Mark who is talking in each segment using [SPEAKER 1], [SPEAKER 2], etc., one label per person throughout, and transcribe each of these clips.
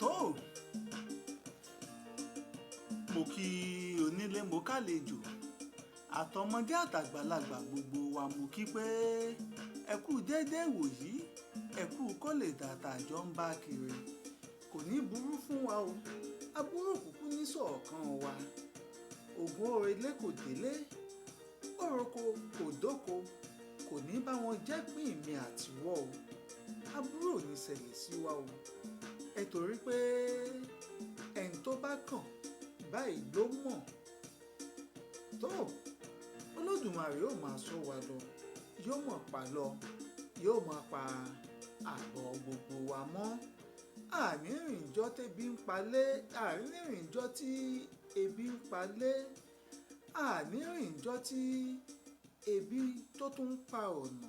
[SPEAKER 1] Tó, mo kí onílé, mo kálejò, àtọmọdé àtàgbàlagbà, gbogbo wa mo kí pé ẹ kú déédéé wòyí, ẹ kú kó lè dàtà àjọ ń bá kiri. Kò ní burú fún wa o, aburú òkùnkùn ní sọ̀kan wa. Ògùn òrèlé kò délé, òroko kò dóko, kò ní bá wọn jẹ́ pín mi àtiwọ́ o. Aburú ò ní ṣẹlẹ̀ sí wa o. Ẹ torí pé ẹni tó bá kàn báyìí ló mọ̀. Tó, Olódùmarè yóò máa sọ wa lọ, yóò mọ̀ pa lọ, yóò máa pa àbọ̀ gbogbo wa mọ́. Àní rìnjọ́ tẹ́bí ń palé, àní rìnjọ́ tí ebi ń palé, àní rìnjọ́ tí ebi tó tún ń pa ọ̀nà.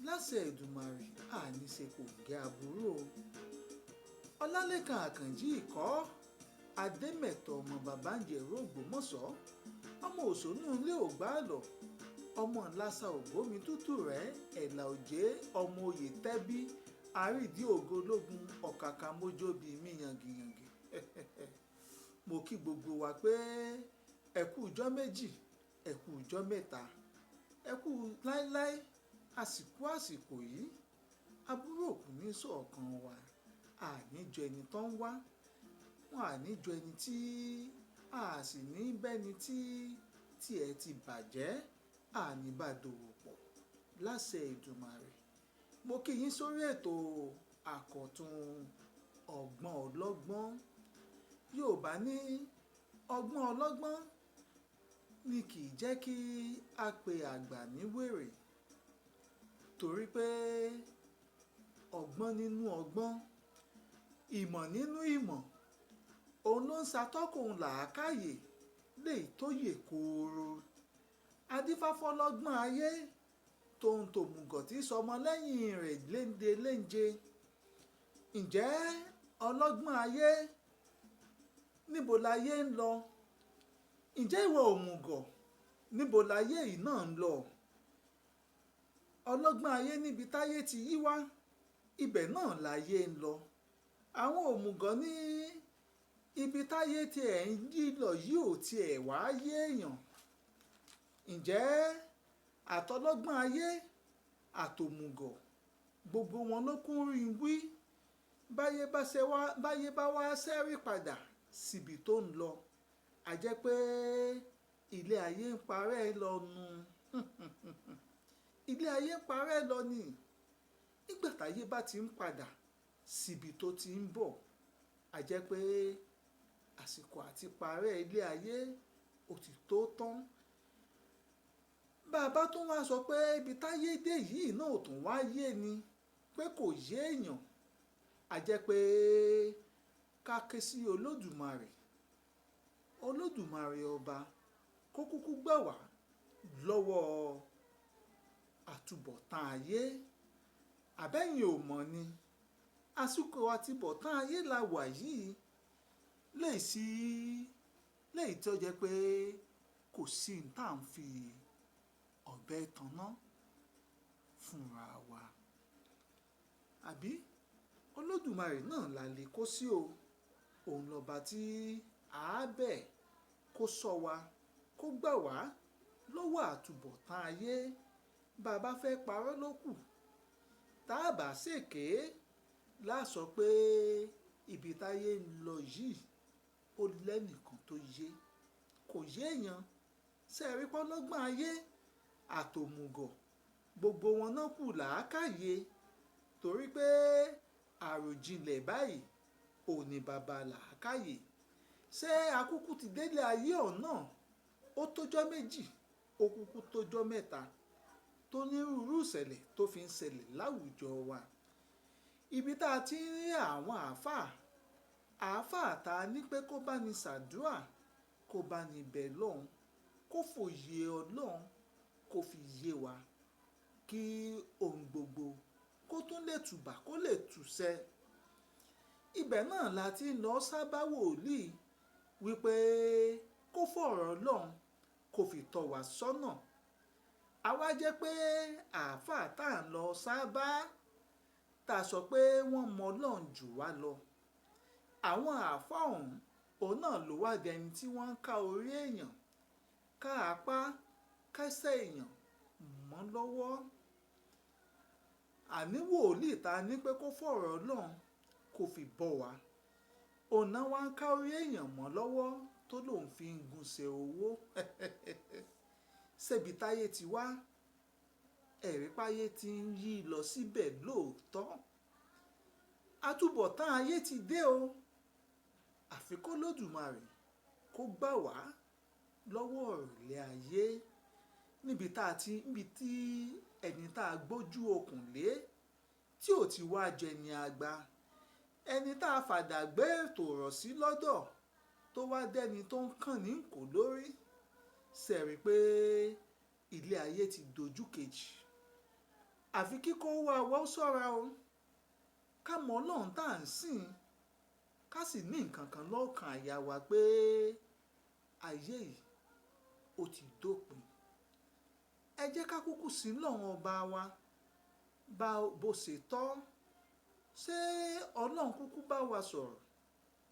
[SPEAKER 1] Láṣẹ Èdùmàrè, àní ṣe kò gé aburú o. Ọlálékan Àkànjí Ìkọ́ Adémẹ̀tọ̀, ọmọ bàbá ń jẹ̀rọ Ògbómọ̀ṣọ́, ọmọ òṣònú ilé ògbàlọ̀, ọmọ ńláṣà ògbómi tútù rẹ̀, ẹ̀là òjé, ọmọ oyè tẹ́bí àrídìí ògo ológun ọ̀kàkà mójóbi mí yangiyangi. Mo kí gbogbo wa pé ẹ kú ọjọ́ méjì, ẹ kú ọjọ́ mẹ́ta, ẹ kú láéláé, àsìkò àsìkò yìí. Aburú òkú ní sọ̀kan wa. Àníjọ ẹni tó ń wá wọn, àníjọ ẹni tí a sì ní bẹ́ni tí tiẹ̀ ti bàjẹ́, àní bá dòwò pọ̀ láṣẹ Èdùmàrè. Mo kí yín sórí ètò àkọ̀tun ọgbọ́n ọlọ́gbọ́n. Yorùbá ní ọgbọ́n ọlọ́gbọ́n ni kì í jẹ́ kí a pe àgbà ní wèrè, torí pé ọgbọ́n nínú ọgbọ́n, ìmọ̀ nínú ìmọ̀, òun ló ń ṣàtọ́kùn làákàyè léyìí tó yè kooro. Adífáfọ́lọ́gbọ́n ayé tóun tòmùgọ̀ tí sọmọ lẹ́yìn rẹ̀ léńde léńje. Ǹjẹ́ ọlọ́gbọ́n ayé, níbo láyé ń lọ? Ǹjẹ́ ìwọ òmùgọ̀, níbo láyé yìí náà ń lọ? Ọlọ́gbọ́n ayé níbi táyé ti yí wá, ibẹ̀ náà láyé ń lọ. Àwọn òmùgọ̀ ní ibi táyé tí ẹ̀ ń yí lọ yìí ò tiẹ̀ wá yé èèyàn. Ǹjẹ́ àtọlọ́gbọ́n ayé àtòmùgọ̀, gbogbo wọn ló kún rí wí. Báyé bá ṣe wá, báyé bá wá ṣẹ́rí padà síbi tó ń lọ, a jẹ́ pé ilé ayé ń parẹ́ lọ nu. Ilé ayé ń parẹ́ lọ ni. Nígbà táyé bá ti ń padà síbi tó ti ń bọ̀, a jẹ́ pé àsìkò àti parẹ́ ilé ayé ò ti tó tán. Bàbá tún wá sọ pé ibi táyé dé yìí náà ò tún wá yé ni, pé kò yé èèyàn. A jẹ́ pé ká ké sí Olódùmarè, Olódùmarè ọba, kó kúkú gbà wá lọ́wọ́ àtúbọ̀tán ayé. Àbẹ́yìn ò mọ̀ ni. Àsìkò àtúbọ̀tán ayé la wà yìí. Léèsì, léyìí tó jẹ́ pé kò sí ohun tá ń fi ọ̀bẹ tánná fúnra wa. Àbí Olódùmarè náà la lè kó sí o. Òun lọba tí a bẹ̀ kó sọ wa, kó gbà wá lọ́wọ́ àtúbọ̀tán ayé. Bàbá fẹ́ parọ́ ló kù. Tá bá ṣèké, lá sọ pé ibi táyé ń lọ yìí ó lẹ́nìkan tó yé, kò yé èèyàn. Ṣé ẹ rí pé ọlọ́gbọ́n ayé àtòmùgọ̀, gbogbo wọn náà kù làákàyè, torí pé àròjinlẹ̀ báyìí ò ní baba làákàyè. Ṣé akúkú ti délé ayé ọ̀nà? Ó tójọ́ méjì, ó kúkú tójọ́ mẹ́ta tó ní rúrú ìṣẹ̀lẹ̀ tó fi ń ṣẹlẹ̀ láwùjọ wa. Ibi tá a ti ń rí àwọn àáfàá, àáfàá ta ní pé kó bá ní ṣàdúà, kó bá ní bẹ̀ lọ́hun, kó fòye Ọlọ́run, kó fi yé wa, kí ohun gbogbo kó tún lè tùbà, kó lè tùsẹ. Ibẹ̀ náà la ti ń lọ sábà wòlíì wípé kó fọ̀rọ̀ Ọlọ́run, kó fi tọ́ wa sọ́nà. A wá jẹ́ pé àáfàá tá ń lọ sábà, tá a sọ pé wọ́n mọ Ọlọ́run jù wá lọ. Àwọn àáfàá ọ̀hún òun náà ló wá dẹni tí wọ́n ń ká orí èèyàn, ká apá, kẹ́sẹ̀ èèyàn mọ́ lọ́wọ́. Àní wòlíì ta ní pé kó fọ̀rọ̀ Ọlọ́run kó fi bọ́ wa. Òun náà wá ń ká orí èèyàn mọ́ lọ́wọ́ tó lòun fi ń gunṣẹ́ owó. Ṣébi táyé ti wá, ẹ̀rí páyé ti ń yí lọ síbẹ̀ lóòótọ́. Àtúbọ̀tán ayé ti dé o. Àfi kó Olódùmarè kó gbà wá lọ́wọ́ ìrọ̀lẹ́ ayé níbi tá a ti, níbi tí ẹni tá a gbójú okùn lé tí ò ti wá jẹ ní àgbà. Ẹni tá a fàdà gbé ètò rọ̀ sí lọ́dọ̀ tó wá dẹni tó ń kàn ní kò lórí. Ṣẹ̀ rí pé ilé ayé ti dojú kejì. Àfi kíkó wa wá sọ́ra o. Ká mọ Ọlọ́run tá à ń sìn, ká sì ní nǹkan kan lọ́kàn àyà wa pé ayé yìí ó ti dópin. Ẹ jẹ́ ká kúkú sìn Ọlọ́run ọba wa bá bó ṣe tọ́. Ṣé Ọlọ́run kúkú bá wa sọ̀rọ̀?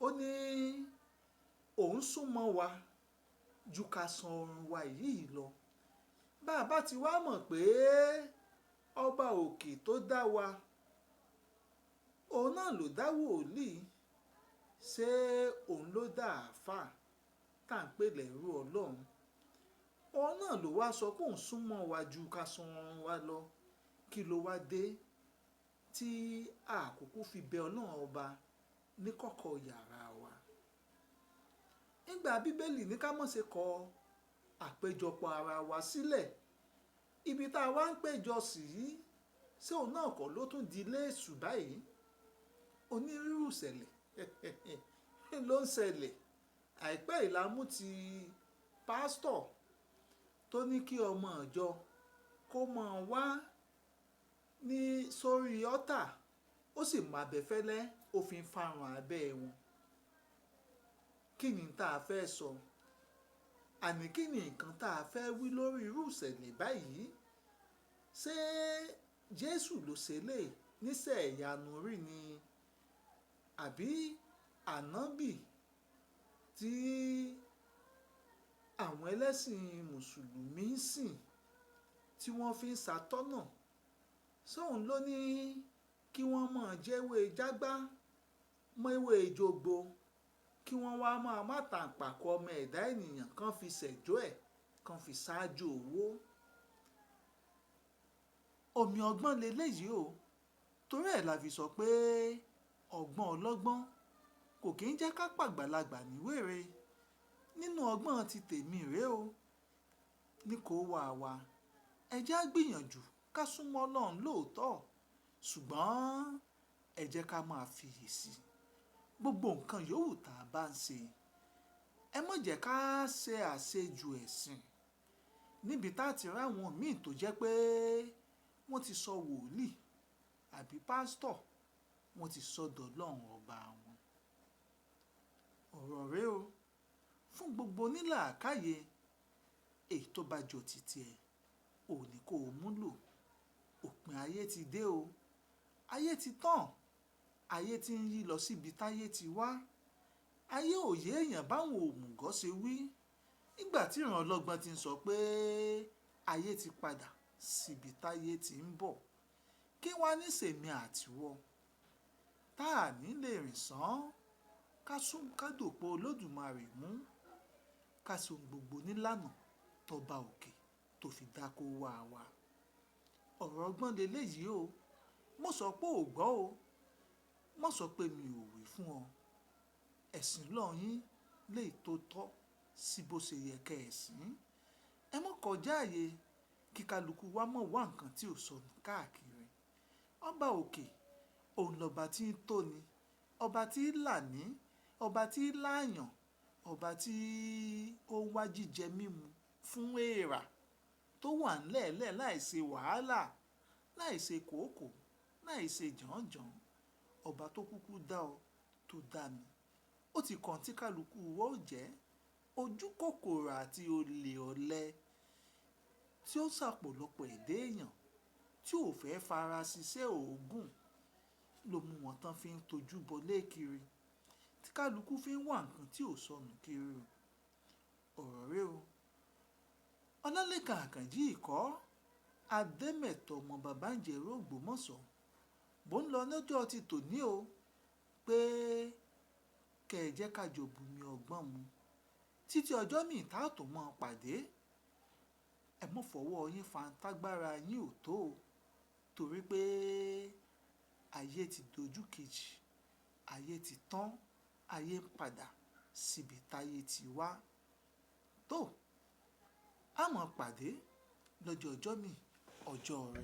[SPEAKER 1] Ó ní òun sún mọ́ wa ju ká san ọrùn wa yìí lọ. Bá a bá ti wá mọ̀ pé ọba òkè tó dá wa, òun náà ló dá wòlíì. Ṣé òun ló dá àáfàá tá ń pè lẹ́rú Ọlọ́run? Òun náà ló wá sọ pé òun sún mọ́ wa ju ká san ọrùn wa lọ. Kí ló wá dé tí àkókò fi bẹ Ọlọ́run ọba ní kọ̀kọ̀ yàrá wa? Nígbà bíbélì ní ká má ṣe kọ àpéjọpọ̀ ara wa sílẹ̀, ibi tá a wá ń péjọ sí, ṣé òun náà kọ́ ló tún di ilé èṣù báyìí? Onírúurú ìṣẹ̀lẹ̀ ló ń ṣẹlẹ̀. Àìpẹ́ yìí la mú ti pásítọ̀ tó ní kí ọmọ ìjọ kó máa wá ní sórí ọ́tà, ó sì mú abẹfẹ́lẹ́, ó fi ń fárun abẹ́ wọn. Kí ni tá a fẹ́ sọ? Àní kí ni nǹkan tá a fẹ́ wí lórí irú ìṣẹ̀lẹ̀ báyìí? Ṣé Jésù ló ṣe lè níṣẹ́ ìyanu rí ni? Àbí ànábì tí àwọn ẹlẹ́sìn Mùsùlùmí ń sìn tí wọ́n fi ń ṣàtọ̀nà? Ṣé òun ló ní kí wọ́n máa jẹ́wé jágbá mọ́ ewé jogbo, kí wọ́n wá máa má tàǹpàkò ọmọ ẹ̀dá ènìyàn kan fi ṣẹ̀jọ́ ẹ̀, kan fi ṣáájú owó? Omi ọgbọ́n lé léyìí o. Torí ẹ̀ la fi sọ pé ọgbọ́n ọlọ́gbọ́n kò kí ń jẹ́ ká pàgbàlagbà ní wèrè. Nínú ọgbọ́n ti tèmi rè o. Ní kó wà wá, ẹ jẹ́ á gbìyànjú ká súnmọ́ Ọlọ́run lóòótọ́, ṣùgbọ́n ẹ jẹ́ ká máa fiyèsí gbogbo nǹkan yòówù tá a bá ń ṣe. Ẹ má jẹ́ ká ṣe àṣejù ẹ̀sìn níbi tá a ti rí àwọn míì tó jẹ́ pé wọ́n ti sọ wòlíì àbí pásítọ̀, wọ́n ti sọ dọ̀lọ́run ọba wọn. Ọ̀rọ̀ rè o. Fún gbogbo onílàákàyè, èyí tó bá jọ tìtì ẹ, ò ní kó o mú lò. Òpin ayé ti dé o. Ayé ti tán. Ayé tí ń yí lọ síbi táyé ti wá. Ayé ò yé èèyàn báwọn òmùgọ̀ ṣe wí. Nígbà tí ìran ọlọ́gbọ́n ti ń sọ pé ayé ti padà síbi táyé ti ń bọ̀. Kí wá ní sèmi àtiwọ́? Táà ní lè rìn sán, ká sún ká dòpò Olódùmarè mú, ká so gbogbo nílànà tọba òkè tó fi dáko wá wa. Ọ̀rọ̀ ọgbọ́n lé léyìí o. Mo sọ pé ò gbọ́ o. Mo sọ pé mi ò wí fún ọ. Ẹ̀sìn lọ́yín lè tó tọ́ sí bó ṣe yẹ kí ẹ sìn. Ẹ má kọjá ààyè kí kálukú wa mọ̀ wá nǹkan tí ò sọnù káàkiri. Ọba òkè, òun lọba tí ń tọ́ni, ọba tí ń là ní, ọba tí ń láyàn, ọba tí ó ń wá jíjẹ mímu fún èèrà tó wà nílẹ̀ẹ́lẹ̀ láìṣe wàhálà, láìṣe kòókòó, láìṣe jọ̀njọ̀n. Ọba tó kúkú dá ọ, tó dá mi. Ó ti kan tí kálukú wa ó jẹ́ ojú kòkòrò àti olè ọ̀lẹ tí ó ṣàpọ̀lọpọ̀ ẹ̀dá èèyàn tí ò fẹ́ fara ṣiṣẹ́ òògùn. ló mú wọn tán fi ń tojú bọlé kiri, tí kálukú fi ń wá nǹkan tí ò sọnù kiri o. Ọ̀rọ̀ rẹ o. Ọlálékan Àkànjí Ìkọ́ Adémẹ̀tọ̀ ọmọ bàbá ń jẹ̀rọ Ògbómọ̀ṣọ́. Bó ń lọ lọ́jọ́ ti tòní o pé kẹ́ ẹ jẹ́ ká jọ bumi ọgbọ́n mu títí ọjọ́ míì tá a tún mọ́ pàdé. Ẹ mọ́ fọwọ́ yín fa tágbára yín ò tó o, torí pé ayé ti dojú kejì, ayé ti tán, ayé ń padà síbi táyé ti wá. Tó, a mọ̀ pàdé lọ́jọ́ ọjọ́ míì, ọjọ́ rẹ.